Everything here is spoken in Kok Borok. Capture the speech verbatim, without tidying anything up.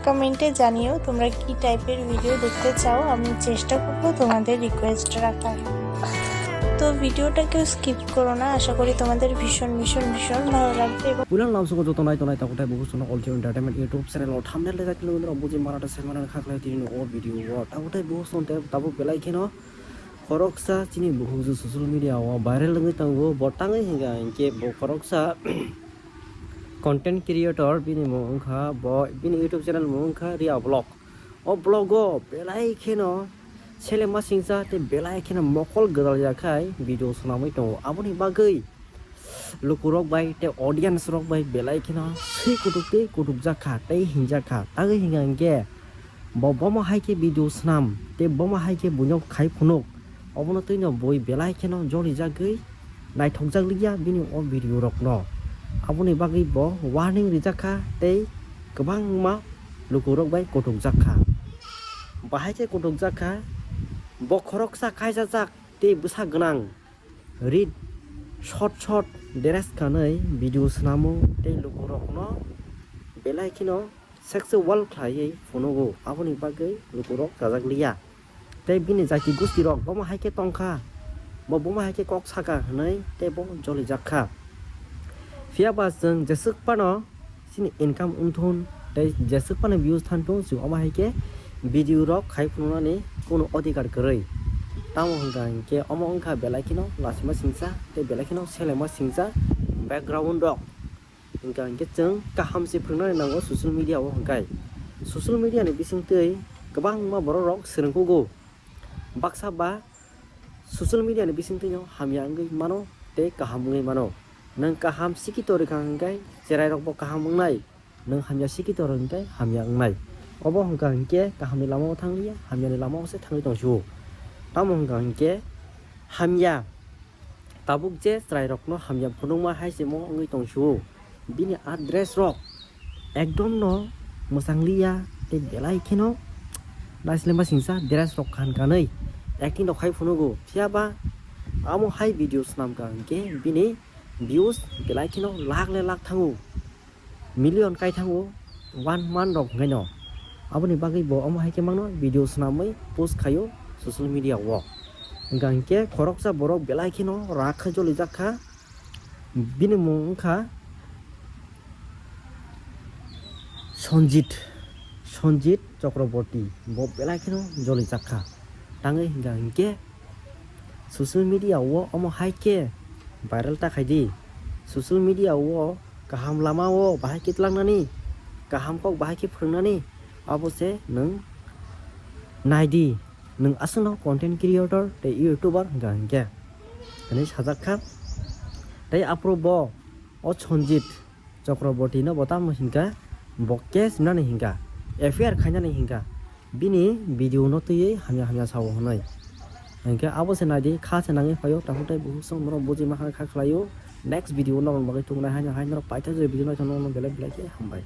কমেন্টে জানিও তোমরা কি টাইপের ভিডিও দেখতে চাও, আমি চেষ্টা করবো তোমাদের রিকোয়েস্ট রাখার। তো ভিডিওটা কেউ স্কিপ করো না, আশা করি তোমাদের ভীষণ ভীষণ ভীষণ ভালো লাগবে। Puila lamsogo joto nai tonai takutai bukusono All Team Entertainment YouTube channel o thumbnail dejak tini wngwi buji marathon se manani khaklai tini o video o takutai bukusono tabuk belai kheno khoroksa chini bukhukjwk social media o viral wngwi tongo. Bo tangwi hwnkha hinkhe bo khoroksa content creator, bini mung wngkha bo, bini YouTube channel mung wngkha Ria Vlog. O vlog o belai kheno selema singcha tei belai kheno mokol gwdalya khai video swnamwi tongo. Aboni bagwi lukurok bai tei audience rok bai belai kheno swi kutuk tei kutukjak kha tei hinjak kha. Tangwi hwnkha hinkhe bo bomo hai khe video swnam tei bomo hai khe buino khai phunuk, obono twino bui belai kheno jolijagwi naithokjak liya bini o video rokno. Aboni bagwi bo warning rijak kha tei kwbangma lukurok bai kutukjak kha. Bahai khe kutukjak kha, bo khoroksa kaisajak tei bwsa gwnang, rit short short dress kanwi video swnamo tei lukurokno belai kheno sexual khlaiwi phunugo, aboni bagwi lukurok chajak liya. Tei bini jati gustirok bomo hai khe tongkha, bo bomo hai khe kok saka hwnwi tei bo jolijak kha. Phiya ba chwng jeswk phano chini income wngthun tei jeswk phano views thanthun, chwng omo hai khe video rok khai phunuknani kunu odhikar kwrwi. Tamo hwnkha hinkhe omo wngkha belai kheno lachima singcha tei belai kheno selema singcha background rok. Hwnkha hinkhe chwng kaham se phwrwngnani nango social media o hwnkhe. Social media ni bisingtwi kwbangma borok rok swrwngkugo. Baksa ba social media ni bisingtwino hamya wngwi mano tei kaham wngwi mano. Nwng kaham sikito rwkha hwnkhe cherai rokbo kaham wngnai, nwng hamya sikito rwkha hwnkhe hamya wngnai. Obo hwnkha hinkhe kahamni lamao thangliya, hamyani lamao se thangwi tongsio. Tamo hwnkha hinkhe hamya tabuk je chwrairokno hamya phunukma hai se mo wngwi tongsio. Bini a dress rok ekdom no mwchang liya tei belai kheno naisle masingcha dress rok khan kanwi acting rok khai phunugo. Phiya ba amo hai video swnamkha hinkhe bini views belai kheno lakh le lakh thango. Million kai thango one month rok hwnkhe no. Aboni bagwi bo omo hai khe mangno video swnamwi post khaio social media o. Hwnkha hinkhe khoroksa borok belai kheno rak khai jolijak kha. Bini mung wngkha Sanjit, Sanjit Chakraborty. Bo belai kheno jolijak kha. Tangwi hwnkha hinkhe social media o omo hai khe viral ta khaidi. Social media o kaham lama o bahai khe twlangnani, kaham kok bahai khe phwrwngnani, abo se nwng naidi, nwng aswkno content creator tei youtuber hwnkha hinkhe, hwnwi sajak kha. Tei aphuru bo o Sanjit Chakraborty no bo tamo hinkha, bo case rinani hinkha, F I R khainani hinkha, bini video no twiwi hamya hamya sao hwnwi. Hinkhe abo se naidi, kha se nangwi phaio, takhuk tei bukhuk song norok buji ma kha kha khlaio. Next video norok bagwi tubunai haino hai norok paithak je video naithok norok belai belai khe hambai.